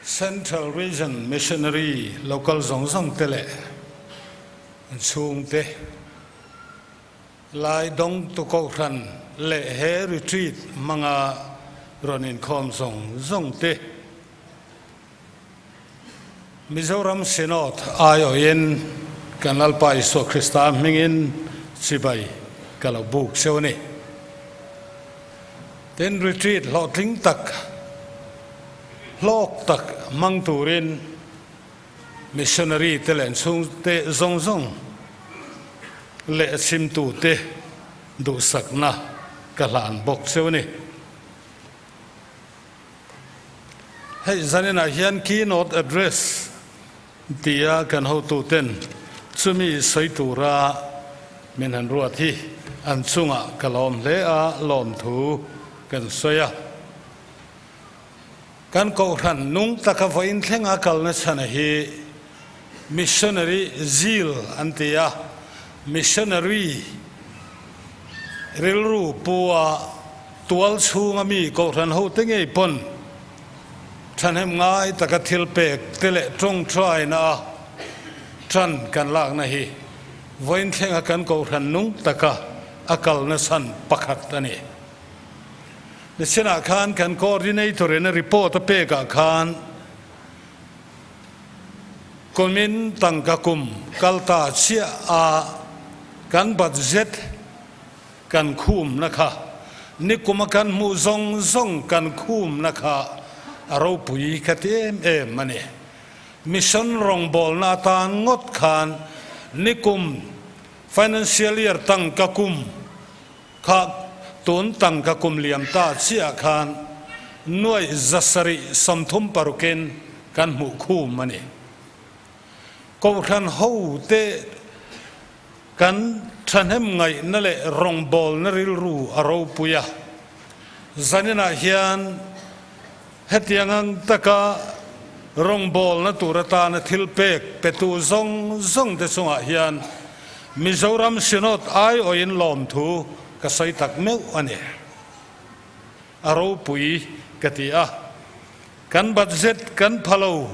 Central Region Missionary local zawng zawng te leh an chhungte Lai dawngtu kohhran leh he retreat hmanga rawn inkhawm zawng zawng te Mizoram Synod aiawhin kan Lalpa Isua Krista hmingin chibai ka lo buk cheu a ni. Tin, retreat hlawhtling tak, hlawk tak hmang turin Missionary te leh chhungte zawng zawng leh a chhimtute duhsakna ka hlan bawk cheu a ni. Hei zaninah hian keynote address tia kan hotuten chumi sawi tura min han ruat hi an chungah ka lawm hle a, lawmthu kan sawi a. Kan kohhran nung taka vawiin thlenga kalna chhana hi Missionary Zeal an ti a, Missionary rilru pu a tual chhunga mi kohhran hote ngei pawn thahnem ngai taka thil pek te leh tawngtaina a tan kan lakna hi vawiin thlenga kan kohhran nung taka a kalna chhan pakhat a ni. Nichinah khan kan coordinator in a report a pek ah khan kumin tangka kum kal ta chiah a kan budget kan khum na kha nikum a kan hmuh zawng zawng kan khum na kha a ropui ka ti em em a ni. Mission rawngbawlna atan ngawt khan nikum financial year tangka kum Kha tun tangka kum liam ta chiah khan nuaih 736 in kan hmuh khum a ni. Kohhran hote kan thahnem ngaihna leh rawngbawlna rilru a ropui a. Zaninah hian hetiang ang taka rawngbawlna tur atana thil pek petu zawng zawng te chungah hian Mizoram Synod aiawhin lawmthu ka sawi tak meuh a ni. A ropui ka ti a, kan budget kan pha lo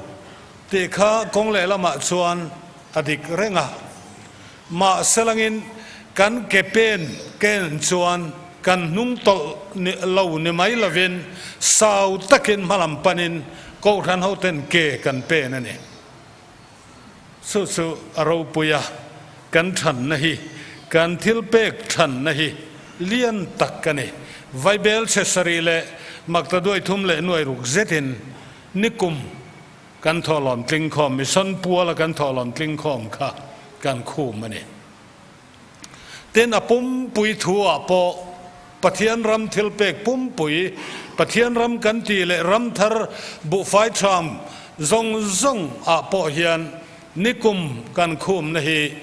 tih kha kawng lehlamah chuan a dik reng a. Mahse langin kan ke pen ken chuan kan hnung tawlh lo ni mai lovin sau takin hmalam panin Kohhran hoten ke kan pen a ni. Chu chu a ropui a, kan thanna hi, kan thil pek thanna hi lian tak a ni. Vaibel chhe sarih leh makta duai thum leh nuai ruk zetin nikum Kan thawhlawm tlingkhawm, mission puala kan thawhlawm tlingkhawm kha kan khum a ni. Tin, a pumpui thu ah pawh Pathian ram thilpek pumpui, Pathian ram kan tih leh ram thar buhfai tham zawng zawng ah pawh hian nikum kan khumna hi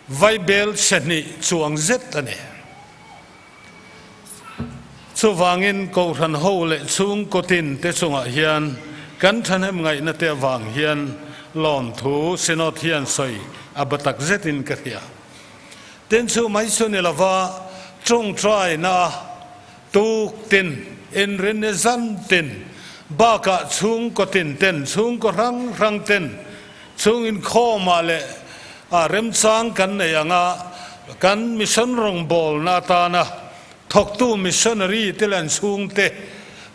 vaibel chhehnih chuang zet a ni. Chuvangin Kohhran ho leh chhungkaw tin te chungah hian kan thahnem ngaihna te avang hian lawmthu Synod hian sawi a ba tak zetin ka hria. Tin chu mai chu ni lova tawngtaina a tuk tin, inrinni zan tin bakah chhungkaw tin ten, chhungkaw hrang hrang ten Chung inkhawmah leh a remchang kan nei anga kan mission rawngbawlna atana thawktu missionary te leh an chhungte,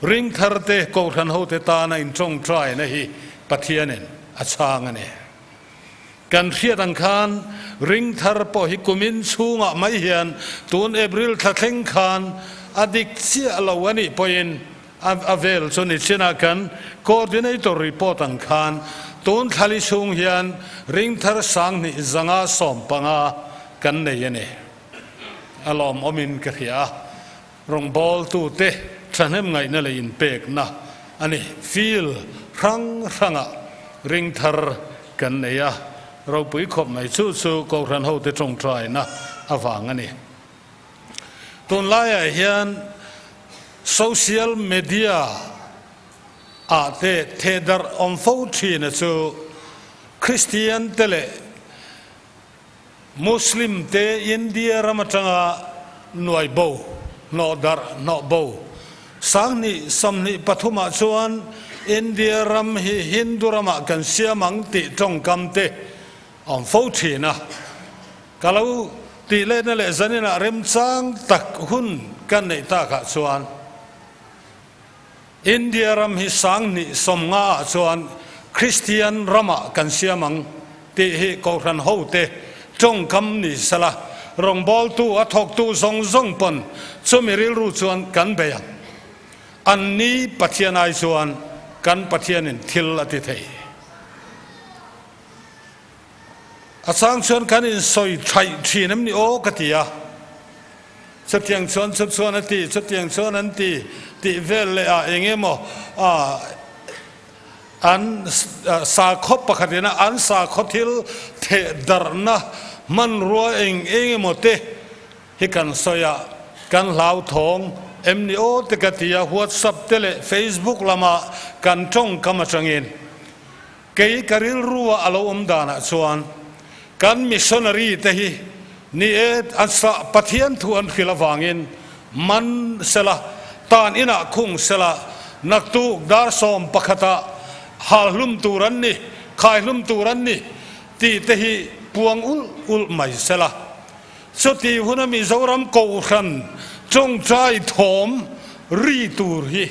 ringthar te, kohhran hote tana intawngtaina hi Pathianin a chhang a ni. Kan hriat ang khan ringthar pawh hi kumin chhungah mai hian tun April thla thleng khan a dik chiah lo a nih pawhin A vel chu ni chinah kan Coordinator report ang khan tun thlali chhung hian ringthar 2515 kan nei a ni. A lawmawmin ka hria a, rawngbawltute thahnem ngaihna leh inpekna a ni. Field hrang hrangah ringthar kan nei a, ropui khawp mai chu chu Kohhran hote tawngtaina avang a ni. Tunlaiah hian social media ah te thehdarh awm fo thin a chu Christian te leh Muslim te India ram atanga nuai bo, hnawh darh, hnawh bo. 2023 ah chuan India ram hi Hindu ramah kan siam ang tih tawngkam te a awm fo thin a. Ka lo tih letna leh zaninah remchang tak hun kan neih takah chuan India ram hi 2009 ah chuan Kristian ramah kan siam ang tih hi Kohhran hote tawngkam ni sela, rawngbawltu a thawktu zawng zawng pawn chumi rilru chuan kan bei ang. Anni Pathian ai chuan kan Pathianin thil a ti thei. A chang chuan kan insawi thaih thin em ni aw ka ti a. Chutiang chuan chu chuan a ti, chutiang chuan an ti tih vel leh ah eng emaw ah an sakhaw pakhat ina an sakhaw thil theh darhna hmanrua eng eng emaw te hi kan sawi a, kan hlauthawng em ni aw te ka ti a, WhatsApp te leh Facebook lama kan tawngkam atangin Kei ka rilrua a lo awm danah chuan kan missionary te hi ni e an sa Pathian thu an hrilh avangin man sela, tan inah khung sela, naktuk dar 11ah hal hlum tur an ni, khai hlum tur an ni tih te hi puang ulh ulh mai sela. Chuti huna Mizoram Kohhran tawngtai thawm ri tur hi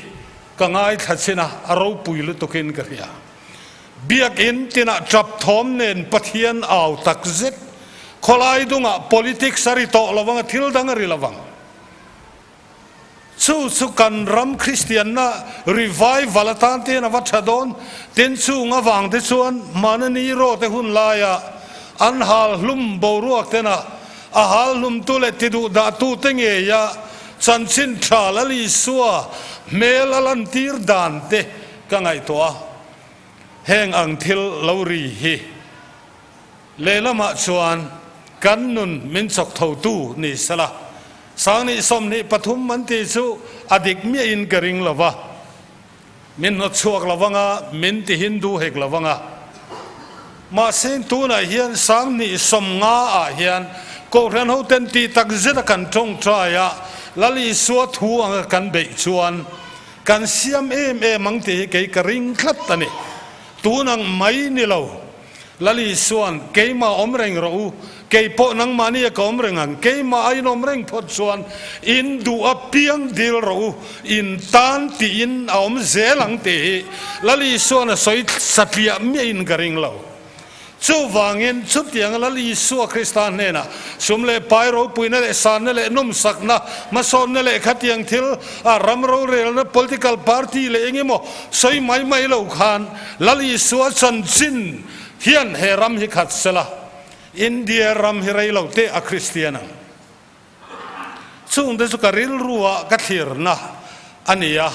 Ka ngaithla chin a, a ropui lutukin ka hria. Biakinn tinah tap thawm nen Pathian au tak zet. Khawlai dungah politics a ri tawh lo ang a, thil dang a ri lo ang. Chu chu kan ram Kristianna revival atan te hian a va tha dawn. Tin chung avang te chuan Manani Road te hun laia an hal hlum boruak tena a hal hlumtu leh tiduh dahtu te ngeia Chanchin tha Lal Isua hmel a lantir dan te ka ngaihtuah a, heng ang thil lo ri hi lehlamah chuan kan nun min chawk thotu ni sela, 2023 an tih chu a dik miahin ka ring lo va, min hnawt chhuak lo vanga, min ti Hindu hek lo vanga. Mahse tunah hian 2050 ah hian Kohhran hoten tih tak zet a kan tawngtai a, Lal Isua thu anga kan beih chuan kan siam em em ang tih hi kei ka ring tlat a ni. Tun ang mai ni lo. Lal Isua'n, Keimah awm reng rawh u, kei pawh nangmahni a ka awm reng ang, keimah a inawm reng phawt chuan in duh apiang dil rawh u, in tan tiin a awm zel ang tih hi Lal Isua'n a sawi satliah miahin ka ring lo. Chuvangin, chutianga Lal Isua Krista hnenah sum leh pai ropuina leh sanna leh nawmsakna, hmasawnna leh khatiang thil a ram rorelna political party leh engemaw sawi mai mai lo khan Lal Isua chanchin hian he ram hi khat sela, India ram hi rei lo teh a Kristian ang. Chungte chu ka rilrua ka thlirna a ni a,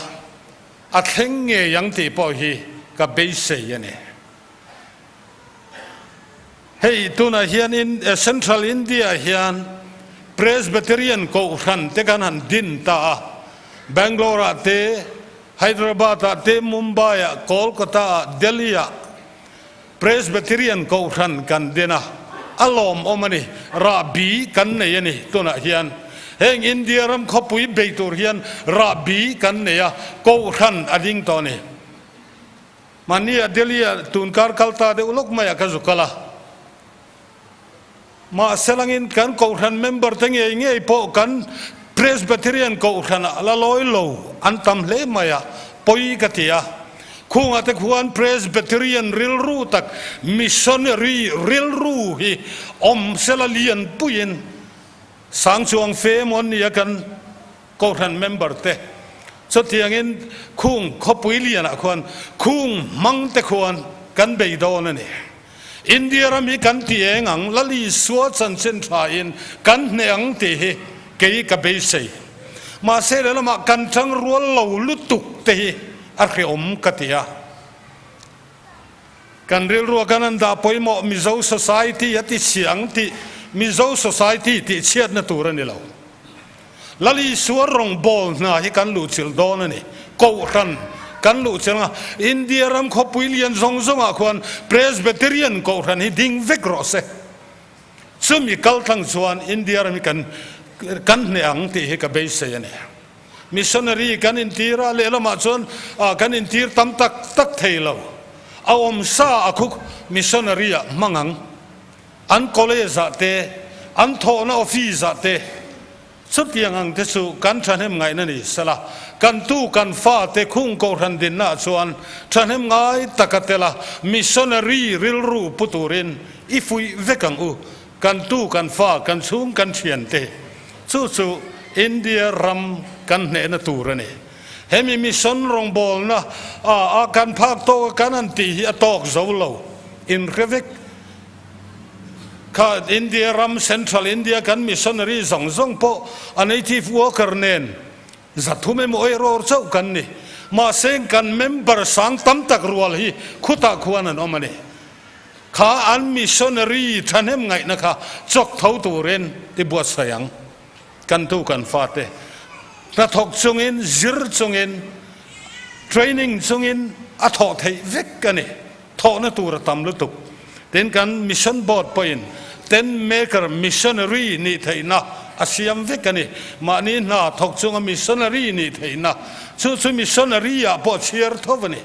a thleng ngei ang tih pawh hi ka beisei a ni. Hei tunah hian Central India hian Presbyterian Kohhran te kan han din ta a, Bangalore ah te, Hyderabad ah te, Mumbai ah, Kolkata ah, Delhi ah Presbyterian Kohhran kan din a, a lawmawm a ni, rahbi kan nei a ni tunah hian. Heng India ram khawpui bei tur hian rahbi kan nei a, Kohhran a ding tawh a ni. Mahni a Delhi ah tunkar kal ta deuh lawk mai ah ka zu kal a. Mahse langin kan Kohhran member te ngei ngei pawh kan Presbyterian Kohhran ah la lawi lo an tam hle mai a, pawi ka ti a. Khungah te khuan Presbyterian rilru tak missionary rilru hi awm sela lianpuiin sang chuang fe emaw an ni a kan Kohhran member te chutiangin khung khawpui lianah khuan khung hmang te khuan kan bei dawn a ni. India ram hi kan ti eng ang, Lal Isua chanchin tha in kan hneh ang tih hi kei ka beisei. Mahse lehlamah kan tang rual lo lutuk te hi a hreawm ka ti a. Kan rilrua kan an dah pawimawh Mizo society a ti chhia ang tih Mizo society tih chhiatna tur a ni lo. Lal Isua rawngbâwl hna hi kan luhchilh dâwn a ni. Kohhran kan luhchilh ang a, India ram khawpui lian zawng zawngah khuan Presbyterian kohhran hi ding vek rawh se. Chumi kaltlang chuan India ram hi kan kan hneh ang tih hi ka beisei a ni. Missionary kan intir a, lehlamah chuan kan intir tam tak tak thei lo. A awm sa a khuk missionary ah hmang ang. An college ah te, an thawhna office ah te chutiang ang te chu kan thahnem ngaihna ni sela, kan tu kan fa te khung kohhran dinna ah chuan thahnem ngai taka tela missionary rilru pu turin i fuih vek ang u. Kan tu kan fa, kan chhung kan thian te chu chu India ram kan hnehna tur a ni. Hemi mission rawngbawlna a a kan phak tawk a kan han tih hi a tawk zo lo. Inhre vek kha India ram Central India kan missionary zawng zawng pawh a native worker nen 300 emaw erawr chauh kan ni. Mahse kan member sang tam tak rual hi khutah khuan an awm a ni. Kha an missionary thahnem ngaihna kha chawk tho turin i buatsaih ang. Kan tu kan fate hnathawk chungin, zir chungin, training chungin a thawh theih vek a ni. Thawhna tur a tam lutuk. Tin kan mission board pawhin tent maker missionary nih theihna a siam vek a ni. Mahni hna thawk chunga missionary nih theihna chu chu missionary ah pawh chhiar tho a ni.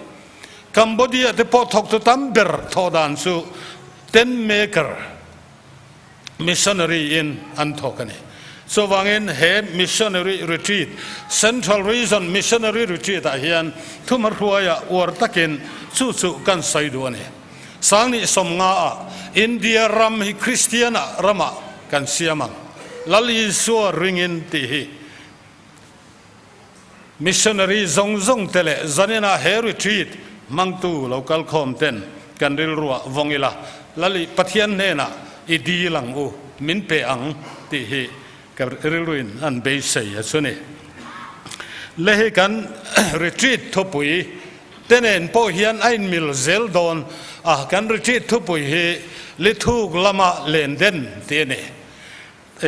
Cambodia te pawh thawktu tam ber thawh dan chu tent maker missionary in an thawk a ni. Chuvangin he missionary retreat, Central Region Missionary Retreat ah hian thumahruaia uar takin chu chu kan sawi duh a ni. Sangni 50 ah India ram hi Kristian ah ramah kan siam ang. Lal Isua ringin tih hi Missionary zawng zawng te leh zaninah he retreat hmangtu lo kal khawm ten kan rilruah vawng ila, Lali Pathian hnenah i dil ang u, min pe ang tih hi ka rilruin an beisei a chu ni. Le hi kan retreat thupui te nen pawh hian a inmil zel dawn a, kan retreat thupui hi Lithuk lama len den tih a ni.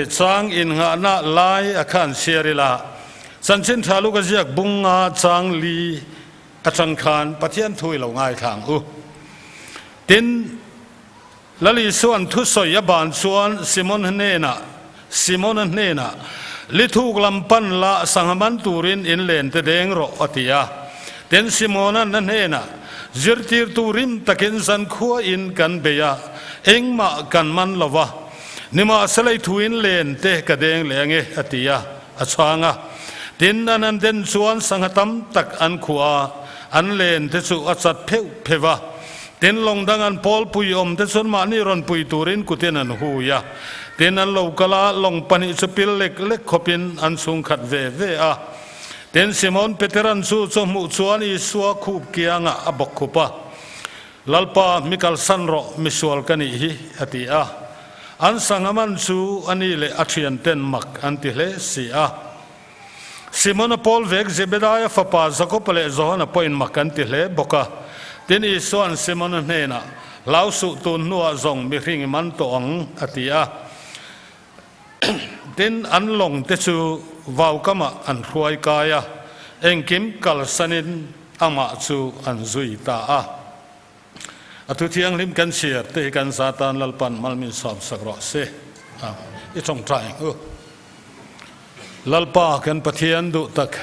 Chang innghahna lai a khan chhiar ila, Chanchin tha luk a ziak bung nga chang li atang khan Pathian thu i lo ngaithla ang u. Tin, Lal Isua'n thusawi a ban chuan Simon hnenah, Simona hnenah, Lithuk lam pan la sangha man turin in len te deng rawh, a ti a. Tin, Simona'n a hnenah, Zirtirtu rim takin zankhua in kan bei a, engmah kan man lo va. Nimahsela i thuin len te ka deng leh ange, a ti a, a chhang a. Tin, an han den chuan sangha tam tak an khuah a, an len te chu a chat pheuh pheuh a. Tin, lawng dang an pawl pui awm te chuan mahni rawn pui turin kutin an hui a. Tin, an lo kal a, lawng pahnih chu pil lek lek khawpin an chhung khat ve ve a. Tin, Simon Peteran chu chaw hmuh chuan Isua khup kiangah a bawk khup a. Lalpa, mi kalsan rawh, misual ka nih hi, a ti a. An sangha man chu a ni leh a thianten mak an ti hle si a. Simona Paul vek Zebedaia fapa Jakoba leh Johana pawhin mak an ti hle bawk a. Tin, Isua'n Simona hnenah, Hlau suh, tun hnuah zawng mihring i man tawh ang, a ti a. Tin, an lawng te chu vaukamah an hruai kai a, engkim kalsanin amah chu an zui ta a. A thu thianghlim kan chhiar te hi kan za tan Lalpan mal min sawmsak rawh se. Amen. I tawngtai ang u. Lalpa kan Pathian duh tak,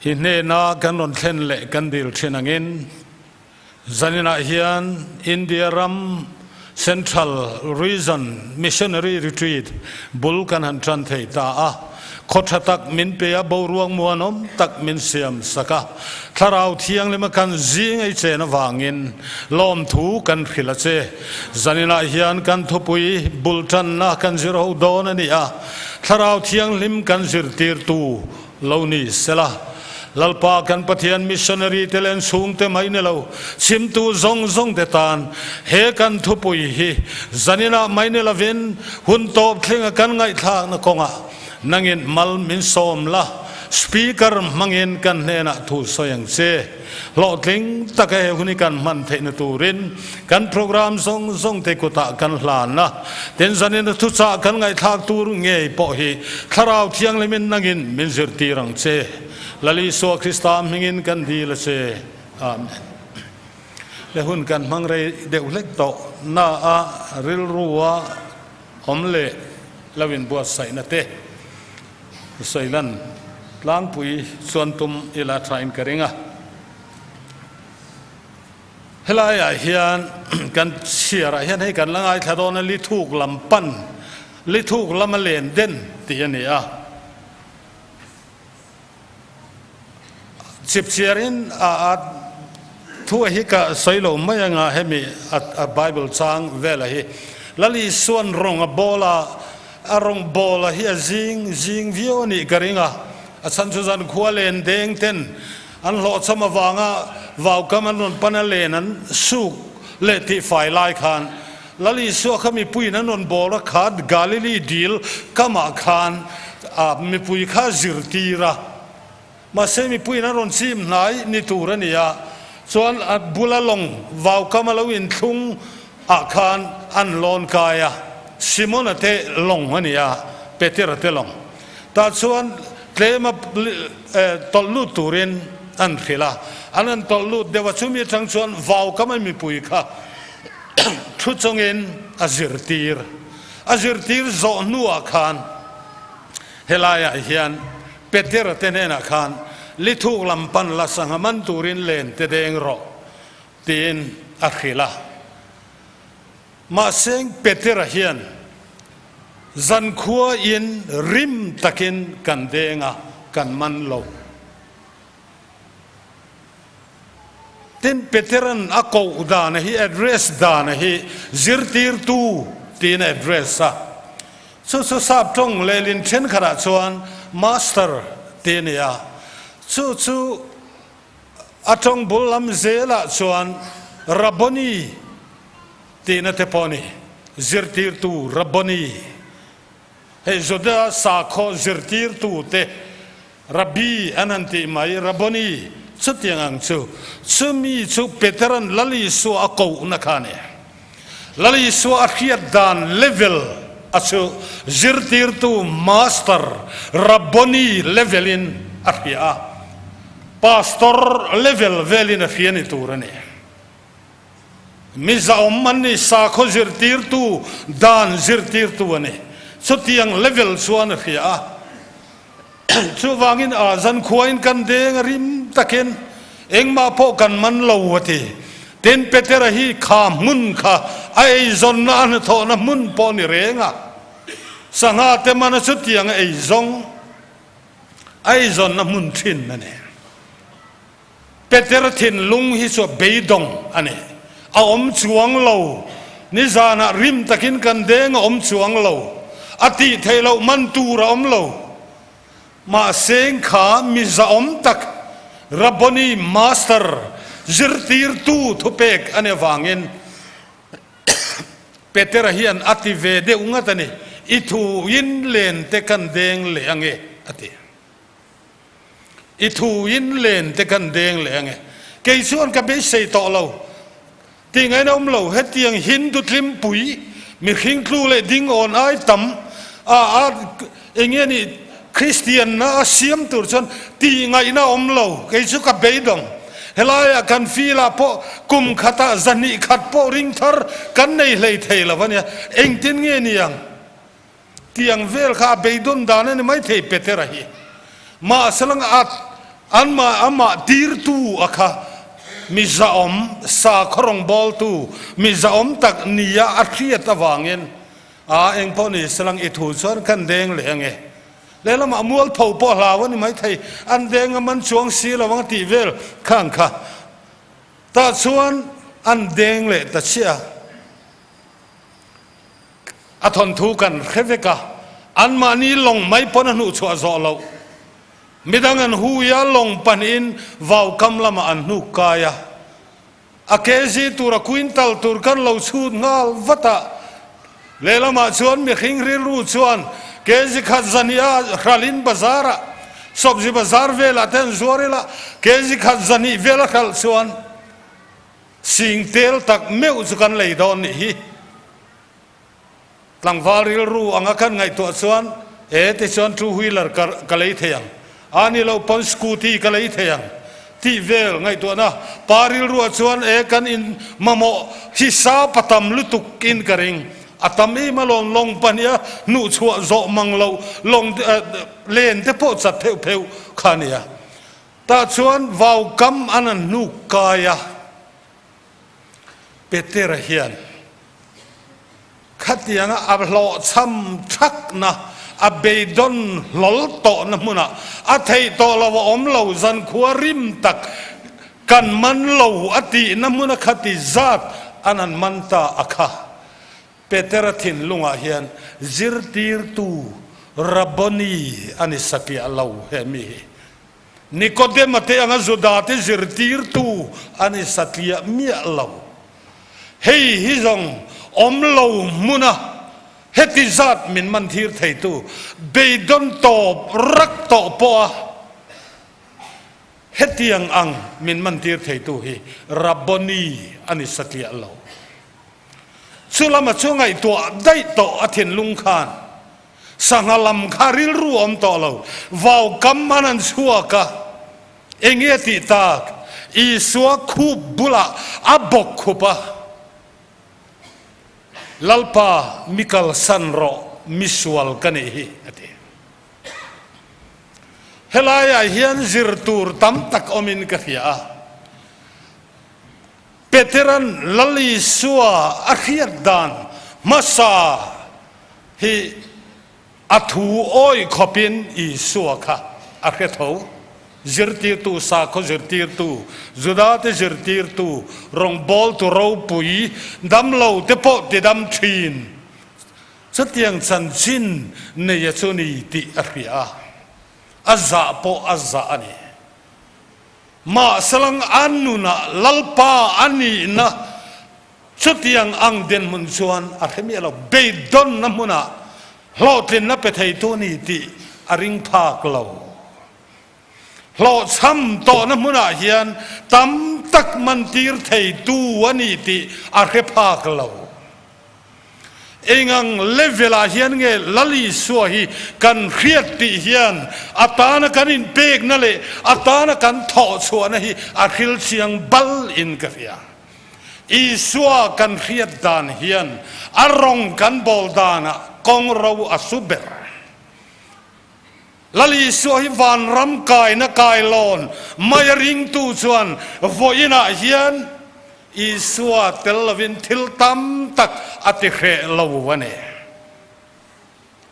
i hnena kan rawn thlen leh kan dil thin angin, Zaninah hian India ram Central Region Missionary Retreat bul kan han tan thei ta a. Khaw tha tak min pe a, boruak muanawm tak min siam sak a. Thlarau Thianghlima kan zing ei chen avangin lawmthu kan hrilh a che. Zaninah hian kan thupui bul tanna kan zir ho dawn a ni a, Thlarau Thianghlim kan zirtirtu Lo ni sela, Lalpa kan Pathian missionary te leh chhungte mai ni lo, chhimtu zawng zawng te tan he kan thupui hi zaninah mai ni lovin hun tawp thlenga kan ngaihthlakna kawngah nangin mal min sawm la, Speaker hmangin kan hnenah thu sawi ang che. Hlawhtling taka he hun hi kan hman theihna turin kan program zawng zawng te kutah kan hlan a, tin zanin a thuchah kan ngaihthlak tur ngei pawh hi Thlarau Thianghlimin nangin min zirtir ang che. Lal Isua Krista hmingin kan dil a che. Amen. Le hun kan hmang rei deuh hlek tawh na a rilru a awm leh lo inbuatsaihna te. Sawilan tlangpui chuan tum ila thain ka ring a. Helaiah hian kan chhiarah hian hei kan la ngaithla dawn a, lithuk lam pan, lithuk lama len den tih a ni a. Chipchiarin a thu a hi ka sawi lo mai anga hemi a Bible chang vela hi Lal Isuan rawng a bawl a, a rawng bawl a hi a zing zing viau a nih ka ring a, a chhan chu zan khua len deng ten an hlawhchham avanga vaukam an rawn pan a len an suk leh tih fai lai khan Lal Isua kha mipuiin an rawn bawl a khat Galili dil kamah khan a mipui kha zirtir a. Mahse mipuiin an rawn chim hnai ni tur a ni a, chuan a bula lawng vaukam a lo inthlung ah khan an lawn kai a, Simona te lawng a ni a, Petera te lawng. Tah chuan tlema tawlh lut turin an hrilh a, an han tawlh lut deuh a, chumi atang chuan vaukam a mipui kha thu chungin a zirtir. A zirtir zawh hnuah khan helaiah hian Petera te hnenah khan, Lithuk lam pan la sangha man turin len te deng rawh, tiin a hrilh a. Mahse Petera hian zankhua in rim takin kan deng a, kan man lo. Tin, Petera'n a koh dana hi, address dana hi, zirtirtu tiin a address a. Chu chu sap tawng lehlin thenkhatah chuan master ti a ni a. Chu chu a tawng bul lam zelah chuan Rabboni tihna te pawh a ni, zirtirtu Rabboni. Hei Juda sakhaw zirtirtute Rabbi an han tih mai, Rabboni, chutiang ang chu. Chumi chu Petera'n Lal Isua a kohna kha a ni. Lal Isua a hriat dan level a chu zirtirtu, master, Rabboni level in a hria a, pastor level velin a hria ni tur a ni. Mi zahawm an ni, sakhaw zirtirtu, dan zirtirtu a ni. Chutiang level chuan a hria a. Chuvangin a zankhuain kan deng a rim takin engmah pawh kan man lo a ti. Tin, Petera hi kha hmun kha a eizawnna a hnathawhna hmun pawh ni reng a. Sangha te mana chutiang a eizawng, a eizawnna hmun thin a ni. Peter thinlung hi chu a beidawng a ni. A awm chuang lo. Nizanah rim takin kan deng a awm chuang lo. A tih theih loh man tur a awm lo. Mahse kha mi zahawm tak Rabboni, Master, zirtirtu thupek a ni avangin Petera hian a ti ve deuh ngat a ni. I thu in len te kan deng leh ange a ti. I thu in len te kan deng leh ange. Kei chuan ka beisei tawh lo. Ti ngaina awm lo, hetiang Hindu tlimpui, mihring tlu leh ding awn ai tam a a enge ni Kristian na a siam tur chuan tih ngaihna awm lo. Kei chu ka beidawng. Helaiah kan feel ah pawh kum khatah zahnih khat pawh ring thar kan nei hlei thei lo ania. Engtin nge niang? Tiang vel kha a beidawn dan a ni maithei Petera hi. Mahselang a anmah amah tirtu a kha mi zahawm, sakhaw rawngbawltu mi zahawm tak nia a hriat avangin a engpawh ni selang i thu chuan kan deng leh ange. Lehlamah mualpho pawh hlau a ni maithei, an deng a man chuang si lo ang a tih vel khang kha tah chuan an deng leh ta chiah a. A thawnthu kan hre vek a, anmahni lawng mai pawn a hnuhchhuah zawh loh. Midang an hui a, lawng pahnihin vaukam lamah an hnuk kai a. A kg tur a quintal tur kan lo chhut nghal vat a. Lehlamah chuan mihring rilru chuan kg khat zahnih a hralhin bazar-ah, sawbzi bazar velah te an zuar ila, kg khat zahnih vel a hralh chuan sing tel tak meuh chu kan lei dawn nih hi. Tlangval rilru anga kan ngaihtuah chuan e tichuan two wheeler ka ka lei thei ang, a ni loh pawn scooty ka lei thei ang tih vel ngaihtuahna pa rilruah chuan e kan in mamawh hi sa patam lutuk in ka ring. A tam em alawm lawng pahniha hnuhchhuah zawh mang loh lawng len te pawh chat pheuh pheuh kha a nia. Tah chuan vau kam an han hnuk kai a, Petera hian khatianga a hlawhchham thakna, a beidawn hlawl tawhna hmunah a theih tawh lo a awm lo, zankhua rim tak kan man lo a tihna hmuna khati zat an han man ta a kha. Petera thinlungah hian zirtirtu Rabboni a ni satliah lo he mi hi. Nikodema te anga Judate zirtirtu a ni satliah miah lo. Hei hi zawng awm lo hmuna heti zat min man thir theitu beidawn tawp rak tawh pawha hetiang ang min man tir theitu hi Rabboni a ni satliah lo. Chu lama chu ngaihtuah daih tawh a thinlung khan sangha lam kha rilru awm tawh lo. Vau kam an an chhuak a, enge a tih tak? Isua khup bulah a bawk khup a, Lalpa mi kalsan rawh, mi sual ka nih hi, a ti. Helaiah hian zir tur tam tak awmin ka hria a. Petera'n Lal Isua a hriat dan hmasa hi a thu awih khawpin Isua kha a hre tho. Zirtirtu, sakhaw zirtirtu, Judate zirtirtu, rawngbawltu ropui, damlo te pawh tidam thin. Chutiang chanchin neia chu ni tih a hria a, a zah pawh a zah a ni. Mahselang a nunah Lalpa a nihna chutiang ang dinhmun chuan a hre miah lo. Beidawnna hmunah hlawhtlinna pe theitu a ni tih a ring phak lo. Hlawhchham tawhna hmunah hian tam tak mantir theitu a ni tih a hre phak lo. Engang level ah hian nge Lal Isua hi kan hriat tih hian a tana kan inpekna leh a tana kan thawh chhuahna hi a hril chiang bal in ka hria. Isua kan hriat dan hian a rawng kan bawl danah kawng ro a su ber. Lal Isua hi vanram kaina kailawn mai a ringtu chuan vawiinah hian Isua tel lovin thil tam tak a ti hreh lo a ni.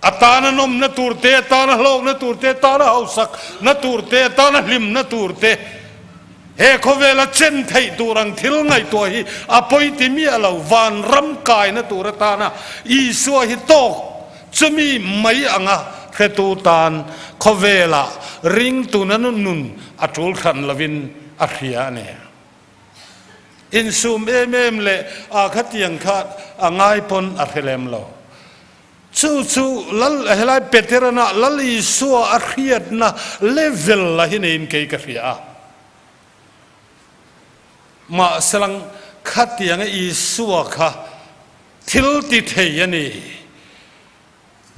A tana nawmna tur te, a tana hlawkna tur te, a tana hausakna tur te, a tana hlimna tur te, he khawvela chen theih tur ang thil ngaihtuah hi a pawi ti miah lo. Vanram kaina tur atana Isua hi tawk chumi mai anga hretu tan khawvela ringtuna nun a tul hran lovin a hria a ni. Insum em em leh a khatiang kha a ngai pawn a hre lem lo. Chu chu Lal helai Peterana Lal Isua a hriatna level la hi neiin kei ka hria a. Mahselang khatianga Isua kha thil ti thei a ni.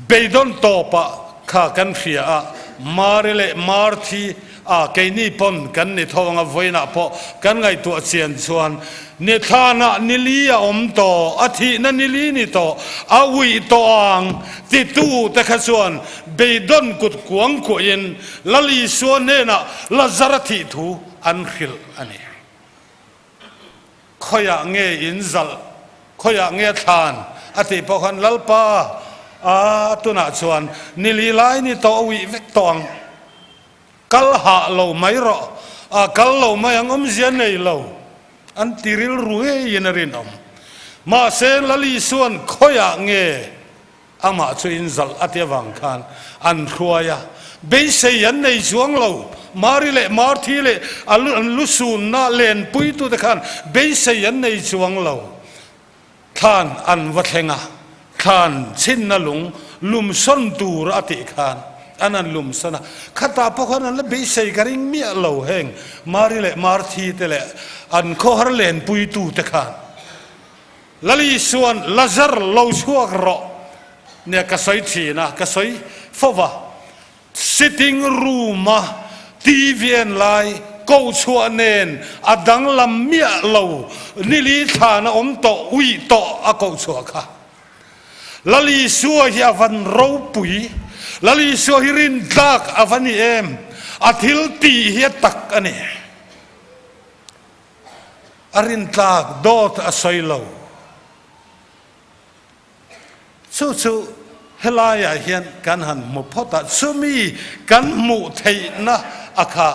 Beidawn tawpah kha kan hria a, Mari leh Marthi a keini pawn kan ni tho anga vawiinah pawh kan ngaihtuah chian chuan ni thlanah ni li a awm tawh, a thihna ni li ni tawh, a uih tawh ang titu te kha chuan beidawn kut kuang kuahin Lal Isua hnenah Lazara thih thu an hrilh a ni. Khawiah nge in zalh, khawiah nge thlan? a tih pawh khan Lalpa a tunah chuan ni li lai ni tawh a uih vek tawh ang. Kal hah lo mai rawh, a kal lo mai ang awmzia nei lo an ti rilru ngeiin a rinawm. Mahse Lal Isua'n khawiah nge Amah chu in zalh a ti avang khan an hruai a, beisei an nei chuang lo. Mari leh Marthi leh a an lusunna lenpuitute khan beisei an nei chuang lo. Thlan an va thleng a, thlan chhinna lung lumsawn tur a tih khan an an lumsawn a. Khatah pawh khan an la beisei ka ring miah lo heng Mari leh Marthi te leh an khawhar lenpuitute khan. Lali chuan Lazar lo chhuak rawh nia ka sawi thin a, ka sawi fo va. Sitting room a TV en lai koh chhuah nen a danglam miah lo, nili thlan a awm tawh, uih tawh a koh chhuah kha. Lal Isua hi a van ropui, Lal Isua hi rintlak a va ni em, a thil tih hi a tak a ni. A rintlak dawt a sawi lo. Chu chu helaiah hian kan han hmu phawt a, chumi kan hmuh theihna a kha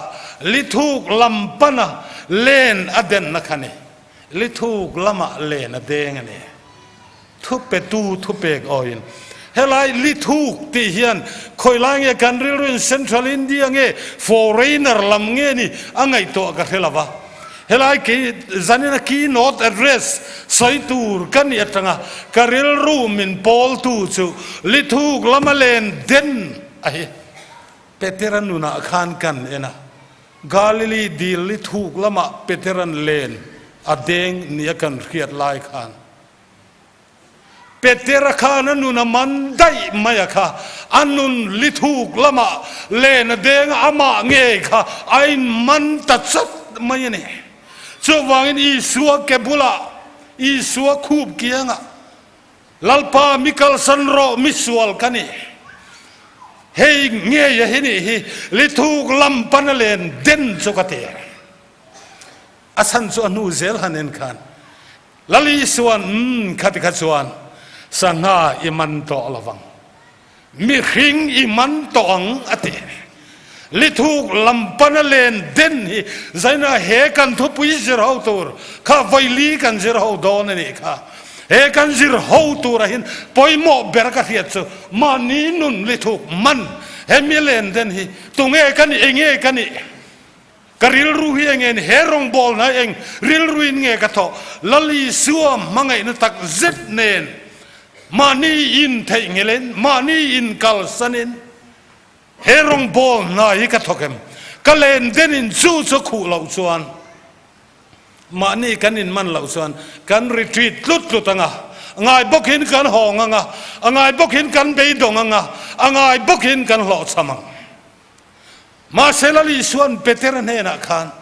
lithuk lam pana len a denna kha ni. Lithuk lamah len a deng a ni. Thupetu thupek awiin helai lithuk tih hian khawilai nge kan rilruin Central India nge foreigner lam nge ni a ngaihtuah ka hre lo va. Helai kei zanin a key note address sawi tur ka nih atanga ka rilru min pawltu chu lithuk lama len den a hi. Petera nunah khan kan en a, Galilee dil lithuk lamah Petera'n len a deng nia kan hriat lai khan Petera khan a nun a man daih mai a kha, a nun lithuk lamah len a deng a, amah ngei kha a inman ta chat mai a ni. Chuvangin Isua ke bulah, Isua khup kiangah, Lalpa mi kalsan rawh, mi sual ka ni. Hei ngei a hi nih hi, lithuk lam pan a len den chu ka ti. A chhan chu a hnu zel han en khan Lal Isua'n, Umm, khati kha chuan sangha i man tawh lo vang. Mihring i man tawh ang, a ti. Lithuk lam pana len den hi zaina he kan thupui zir ho tur kha vaili kan zir ho dawn a nih kha. He kan zir ho tura hin pawimawh ber ka hriat chu mahni nun lithuk man he mi len den hi tunge ka nih, enge ka nih? Ka rilru hi eng nge ni? He rawngbawlna hi eng rilruin nge ka thawh? Lal Isua hmangaihna tak zet nen mahni in theihnghilhin, mahni in kalsanin he rawngbawlna hi ka thawk em? Ka len denin chu chu khuh loh chuan, mahni kan inman loh chuan kan retreat tlut tlut ang a, a ngai bawkin kan hawng ang a, a ngai bawkin kan beidawng ang a, a ngai bawkin kan hlawhchham ang. Mahse Lal Isua'n Petera hnenah khan,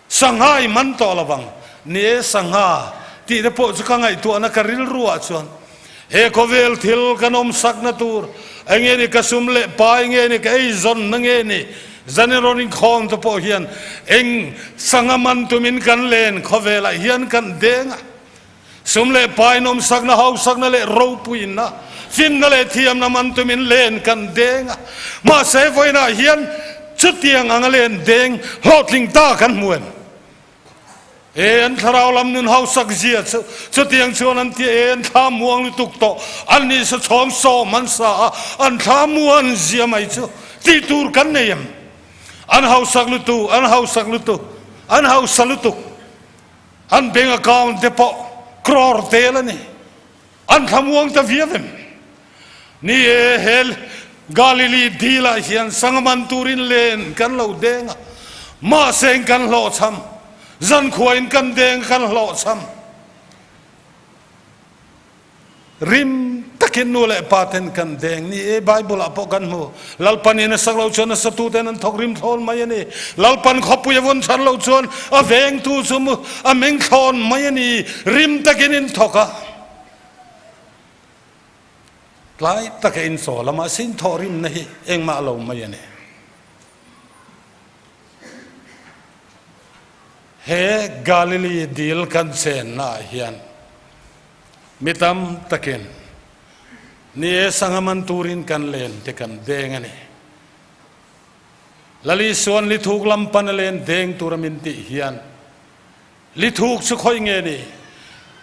Sangha i man tawh lo vang. Ni e, sangha tih te pawh chu ka ngaihtuahna ka rilruah chuan he khawvel thil kan awmsakna tur eng nge ni, ka sum leh pai nge ni, ka eizawnna nge ni, zanin rawn inkhawm te pawh hian eng sangha man tumin kan len khawvelah hian kan deng a. Sum leh pai nawmsakna, hausakna leh ropuina, finna leh thiamna man tumin len kan deng a. Mahse, vawiinah hian chutiang anga len deng hlawhtling ta kan hmu em? E, an thlarau lam nun hausak zia chu chutiang chuan an ti e, an thla muang lutuk tawh, an ni sa chhawng sawm an sa a, an thla muan zia mai chu tih tur kan nei em? An hausak lutuk, an hausak lutuk, an hausa lutuk. An bank account te pawh crore tel a ni. An thlamuang ta viau em? Ni e, he Galilee dil ah hian sangha man turin len kan lo deng a, mahse kan hlawhchham. Zankhua in kan deng kan hlawhchham. Rim takin nu leh pa ten kan deng ni e, Bible ah pawh kan hmu. Lalpan in a sak lo chuan a satu ten an thawk rim thlawn mai a ni. Lalpan khawpui a vawn chhan lo chuan a vengtu chu a meng thlawn mai a ni. Rim takin in thawk a. Tlai taka in chawl a, mahse in thawh rimna hi engmah lo mai a ni. He Galilee dil kan chenna ah hian Mi tam takin ni e sangha man turin kan len te kan deng a ni. Lal Isua'n lithuk lam pan a len deng tura min tih hian lithuk chu khawi nge ni?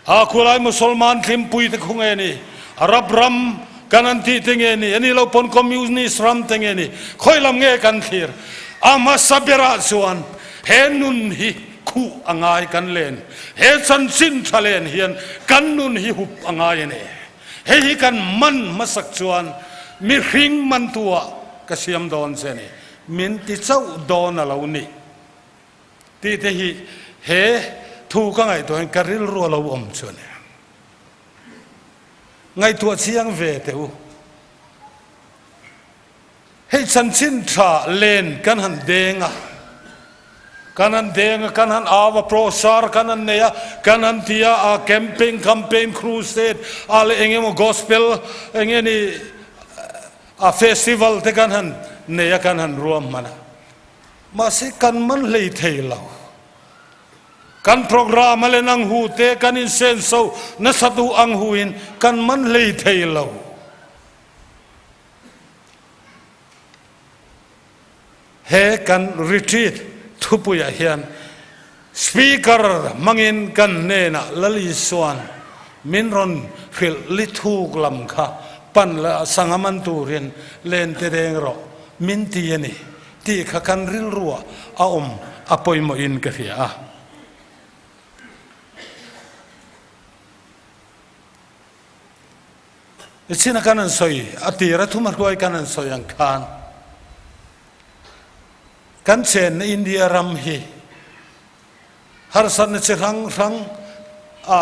A khulai Musalman thlimpui te khu nge ni? Arab ram kan an tih te nge ni? A ni lo pawn Communist ram te nge ni? Khawi lam nge kan thlir? A hmasa berah chuan he nun hi Khuh a ngai kan len. He chanchin tha len hian kan nun hi hup a ngai a ni. Hei hi kan man hmasak chuan mihring mantu ah ka siam dawn che ni. Min ti chauh dawn a lo ni. Tih te hi he thu ka ngaihtuah hian ka rilru a lo awm chu a ni. Ngaihtuah chiang ve teh u. Hei chanchin tha len kan han deng a. Kan han deng a, kan han au a, prosar kan han nei a, kan han ti a, a camping, campaign, crusade a leh eng emaw gospel eng nge ni a festival te kan han nei a, kan han ruahman a. Mahse kan man hlei thei lo. Kan program a len ang hu te, kan insenso nasa duh ang huin kan man hlei thei lo. He kan retreat thupuiah hian Speaker hmangin kan hnenah Lal Isua'n min rawn hrilh li thuk lam kha pan la sangha man turin len te deng rawh min ti a ni tih kha kan rilruah a awm a pawimawhin ka hria a. China kan an sawi a tir a thuma hruai kan an sawi ang khan kan chenna India ram hi harsatna chi hrang hrang a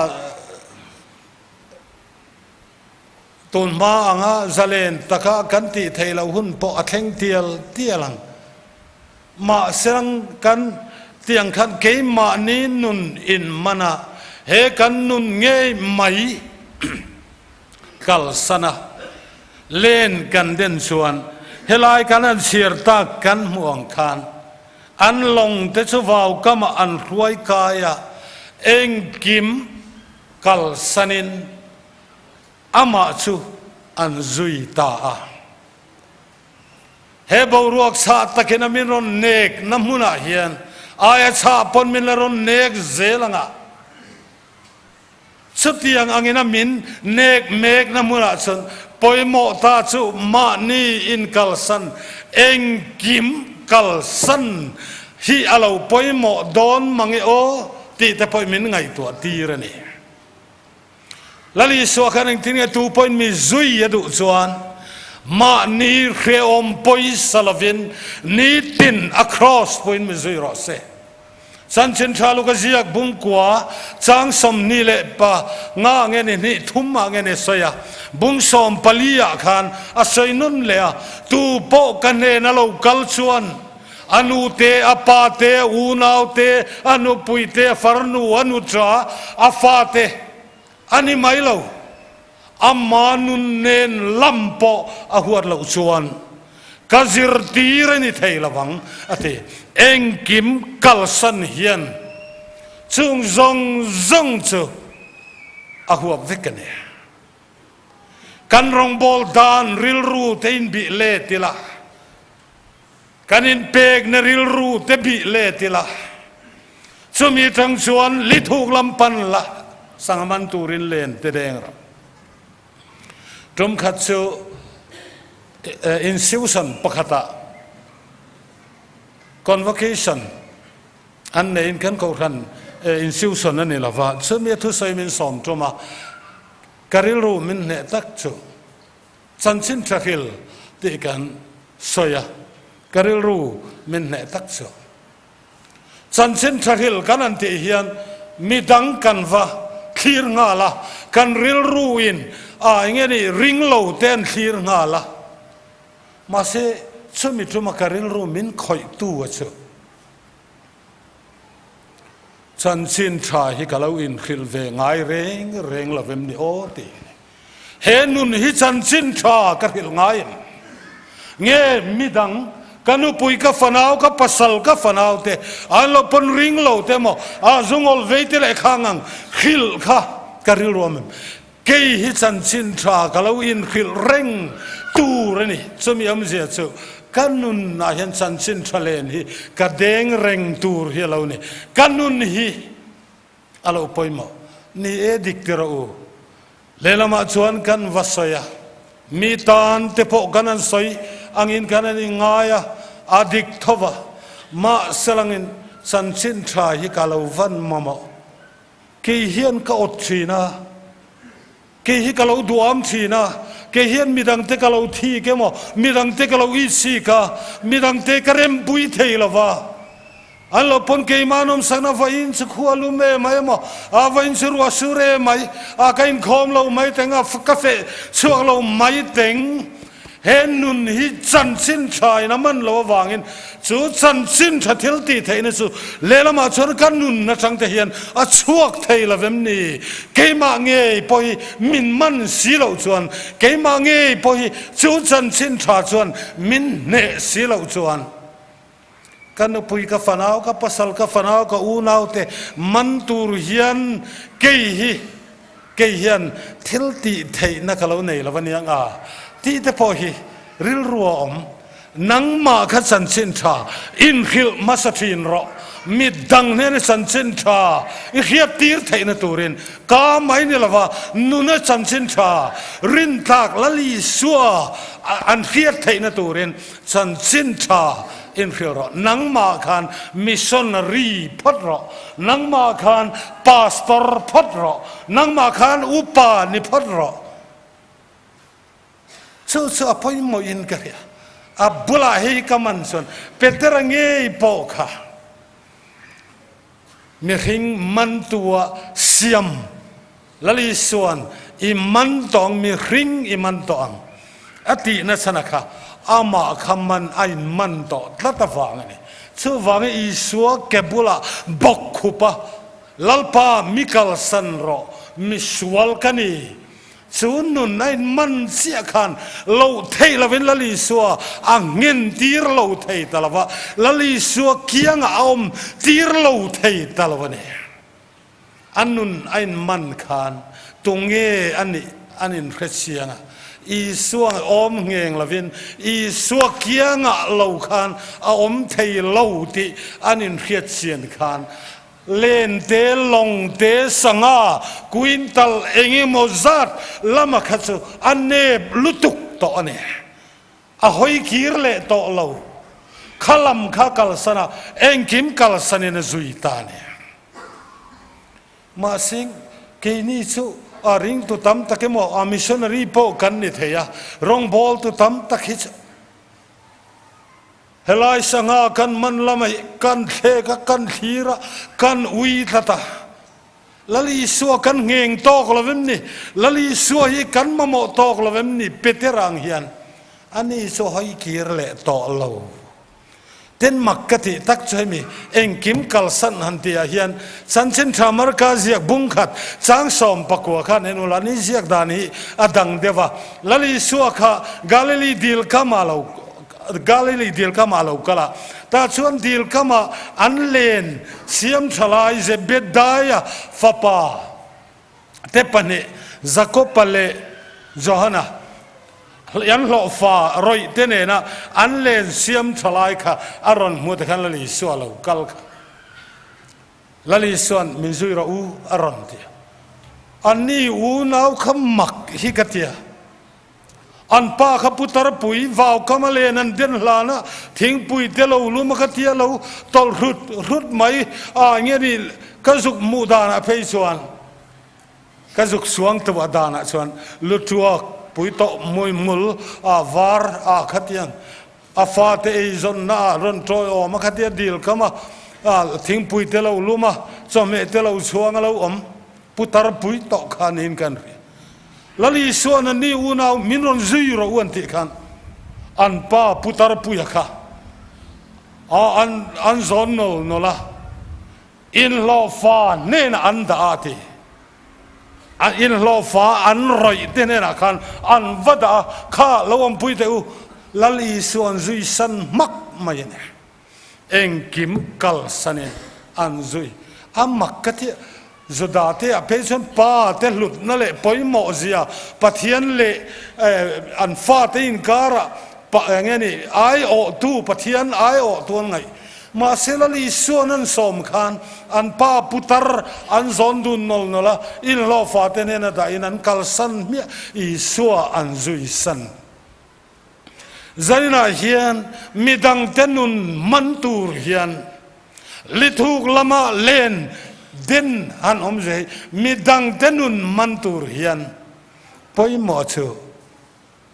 tun hma anga zalen taka kan tih theih loh hun pawh a thleng tial tial ang. Mahse kan tiang khan keimahni nun in man a, he kan nun ngei mai kalsan a, len kan den chuan helai kan han chhiar tak kan hmuh ang khan an lawng te chu vau kamah an hruai kai a, engkim kalsanin amah chu an zui ta a. He boruak chhah takin a min rawn nek na hmunah hian aia chhah pawn min la rawn nek zel ang a. Chutiang angin a min nek mek na hmunah chuan pawimawh ta chu mahni inkalsan, engkim kalsan hi a lo pawimawh dawn mang e aw tih te pawhin min ngaihtuah tir a ni. Lal Isua khan engtin nge tu pawhin mi zui a duh chuan mahni hrehawm pawisa lovin nitin a kraws pawhin mi zui rawh se. Chanchin tha luk a ziak bungkua chang 25 nge ni hnih thum ah nge ni sawi a, bung 14 ah khan a sawi nun leh a, tu pawh ka hnen a lo kal chuan A nu te, a pa te, a unau te, a nupui te, a farnu, a nuṭa, a fa te a ni mai lo. Ama nun nen lam pawh a huat loh chuan ka zirtir a ni thei lo ang, a ti. Engkim kalsan hian chung zawng zawng chu a huap vek a ni. Kan rawngbâwl dan rilru te inbih let ila. Kan inpekna rilru te bih let ila, chumi atang chuan li thuk lam pan la sangha man turin len te deng rawh. Tum khat chu institution pakhatah convocation an neiin kan kohhran institution a ni lova, chumi a thusawi min sawm tum a, ka rilru min hneh tak chu Chanchin Thahril tih kan sawi a, ka rilru min hneh tak chu. Chanchin Thahril kan han tih hian midang kan va thlir nghal a, kan rilru in a eng nge ni ring lo te an thlir nghal a. Mahse chumi tuma ka rilru min khawih tu a chu. Chanchin tha hi ka lo inhrilh ve ngai reng reng lo em ni aw tih a ni. He nun hi chanchin tha ka hrilh ngai em? Nge midang, ka nupui, ka fanau, ka pasal, ka fanau te an lo pawn ring lo te maw, a zungawl vei te leh kha ngang hrilh kha ka rilruam em? Kei hi chanchin tha ka lo inhrilh reng tur a ni. Chumi awmzia chu ka nunah hian chanchin tha len hi ka deng reng tur hi a lo ni. Ka nun hi a lo pawimawh. Ni e dik ti rawh u. Lehlamah chuan kan va sawi a, mi tan te pawh kan an sawi angin kan an inngai a, a dik tho va. Mahse langin chanchin tha hi ka lo van mamawh. Kei hian ka awt thin a, kei hi ka lo duam thin a, kei hian midangte ka lo thik emaw, midangte ka lo itsik a, midangte ka rempui thei lo va. An lo pawn keimah nawmsakna vawiin chu khua lum em mai emaw, a vawiin chu ruah sur em mai, a ka inkhawm lo mai teng, a ka feh chhuak lo mai teng. He nun hi chanchin tha in a man lo avangin chu chanchin tha thil tih theihna chu lehlamah chuan ka nun atang te hian a chhuak thei lo vem ni? Keimah ngei pawh hi min man si loh chuan, keimah ngei pawh hi chu chanchin tha chuan min hneh si loh chuan ka nupui ka fanau, ka pasal ka fanau, ka unau te man tur hian kei hi kei hian thil tih theihna ka lo nei lo a nia nga tih te pawh hi rilru a awm. Nangmah kha chanchin tha inhrilh hmasa thin rawh. Midang hnena chanchin tha i hriat tir theihna turin ka mai ni lova nuna chanchin tha rintlak Lalisua an hriat theihna turin chanchin tha inhrilh rawh. Nangmah khan missionary phawt rawh. Nangmah khan pastor phawt rawh. Nangmah khan upa ni phawt rawh. Chu chu a pawimawhin ka hria. A bulah hei ka man chuan Petera ngei pawh kha mihring mantua siam Lali Isuan i man tawh ang, mihring i man tawh ang a tih nachhan a kha amah kha man a in man tawh tlat avang a ni. Chuvangin Isua ke bulah bawk khup a, Lalpa mi kalsan rawh, misual ka ni. Chu nun a in man chiah khan loh theih lovin Lal Isua a nghen tir lo thei ta lo va, Lal Isua kiangah a awm tir lo thei ta lo a ni. A nun a in man khan tunge a nih an in hre chiang a, Isua awm ngheng lovin Isua kiangah lo khan a awm thei lo tih an in hriat chian khan Len te, lawng te, sangha, quintal engemaw zat lama kha chu a nep lutuk tawh a ni. A hawi kir leh tawh lo. Kha lam kha kalsan a, engkim kalsanin a zui ta a ni. Mahse, keini chu a ringtu tam tak emaw, a missionary pawh kan ni thei a, rawngbawltu tam tak hi chu Helai sangha kan man lamah hi kan thlek a, kan thlir a, kan ui tlat a. Lal Isua kan ngheng tawk lo em ni? Lal Isua hi kan mamawh tawk lo em ni? Peter ang hian ani chu hawi kir leh tawh lo. Ten mak ka tih tak chu hemi engkim kalsan han tihah hian Chanchin Tha Marka ziak bung khat chang 19 khan en ula ni ziak dan hi a dang deuh a. Lal Isua kha Galili dil kamah lo Galili dil kamah a lo kal a, tah chuan dil kamah an len siam tha lai Zebedaia fapa te pahnih Jakoba leh Johana an hlawhfa rawih te nena an len siam tha lai kha a rawn hmu te khan Lal Isua a lo kal kha. Lal Isua'n min zui rawh u a rawn ti a. Anni unau kha mak hi ka ti a. An pa kha putar pui vau kam a len an den hlan a, thingpui te lo lum a ka tia lo tawlh hrut hrut mai a nge ni ka zuk hmuh danah phei chuan ka zuk suang tuah danah chuan lutuak pui tawh mui hmul a var a khatiang a fate eizawnna ah rawn tawi awm a khatia dil kam a thingpui te lo lum a chawhmeh te lo chhuang a lo awm putar pui tawh kha niin kan hria. Lal Isua'n an ni unau min rawn zui rawh u an tih khan an pa putar puia kha a an an zawn nawl nawl a, inhlawhfa hnenah an dah a ti. An inhlawhfa an rawih te hnenah khan an va dah a, kha lo awmpui teh u, Lal Isua'n zui san hmak mai a ni. Engkim kalsanin an zui a mak ka ti. Juda te ah phei chuan pa te hlutna leh pawimawh zia Pathian leh an fate inkarah pa eng nge ni aiawhtu Pathian aiawhtu an ngaih. Mahse Lal Isua'n an sawm khan an pa putar an zawn dun nawl nawl a, inhlawhfa te hnena dahin an kalsan hmiah Isua an zui san. Zainah hian midangte nun man tur hian lithuk lama len den han awm zui midangte nun man tur hian pawimawh chu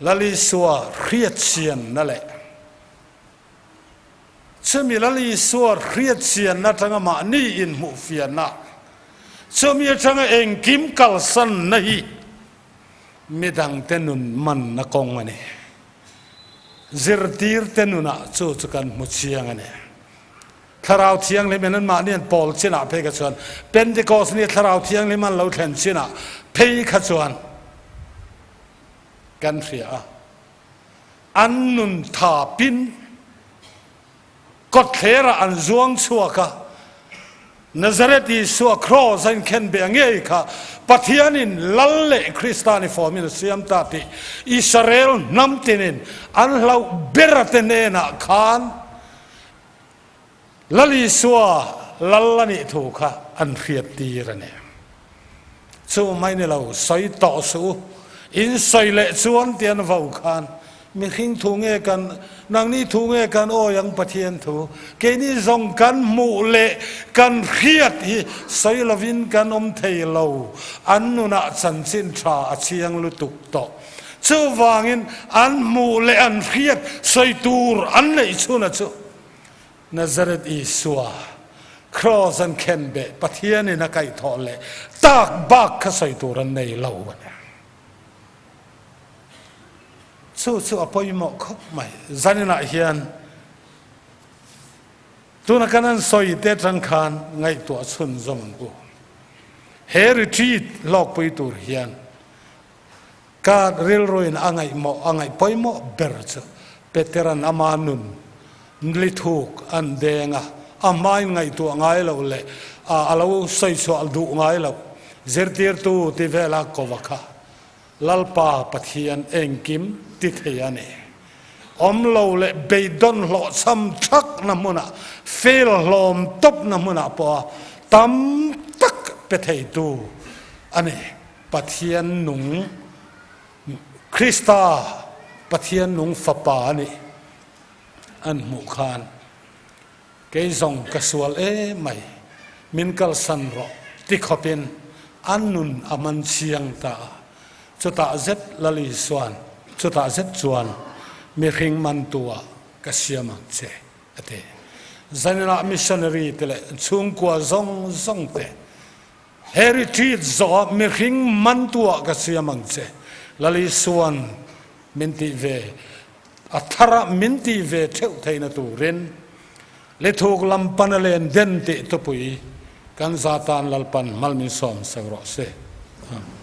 Lalisua hriatchianna leh chumi Lalisua hriatchianna atanga mahni inhmuhfiahna chumi atanga engkim kalsanna hi Midangte nun manna kawng a ni. Zirtirte nunah chu chu kan hmu chiang a ni. Thlarau Thianghlimin anmahni an pawl chinah phei kha chuan Pentecost ni Thlarau Thianghlim an lo thlen chinah phei kha chuan kan hria a. An nun tha pin kawtthlerah an zuang chhuak a, Nazareth Isua kraws a inkhen beh ngei kha Pathianin Lal leh Krista ni fawmin a siam ta tih Israel hnam tinin an hlauh ber ate hnenah khan Lal Isua Lal a nih thu kha an hriat tir a ni. Chu mai ni lo, sawi tawh suh u. In sawi leh chuan ti an vo khan, Mihring thu nge kan, nangni thu nge kan awi ang Pathian thu? Keini zawng kan hmuh leh kan hriat hi sawi lovin kan awm thei lo. An nunah chanchin tha a chiang lutuk tawh. Chuvangin an hmuh leh an hriat sawi tur an neih chhuna chu Nazareth Isua, Kraws an khen beh, Pathianin a kaihthawh leh tak bak kha sawi tur an nei lo a ni. Chu chu a pawimawh khawp mai. Zaninah hian tuna kan an sawi te atang khan ngaihtuah chhunzawm ang u. He retreat hlawkpui tur hian Ka rilruin a ngaihmawh a ngaih pawimawh ber chu Peteran ama nun li thuk an deng a, a hmain ngaihtuah ngai loh leh a lo sawi chhuah duh ngai loh zirtirtu ti vela kova kha Lalpa Pathian engkim ti thei a ni. Awm lo leh beidawn hlawhchham thakna hmunah, fail hlawm tawpna hmunah pawha tam tak pe theitu a ni. Pathian nung, Krista Pathian nung Fapa a nih an hmuh khan, Kei zawng ka sual em mai, min kalsan rawh ti khawpin an nun a man chiang ta a. Chutah zet Lal Isua'n, chutah zet chuan mihring mantu-ah ka siam ang che, a ti. Zaninah missionary te leh chhungkua zawng zawng te He retreat zawhah mihring mantuah ka siam ang che, Lal Isua'n min tih ve, a tharah min tih ve theuh theihna turin Lithuk lam pana len den tih tupui kan za tan Lalpan hmal min sawm sek rawh se. Amen.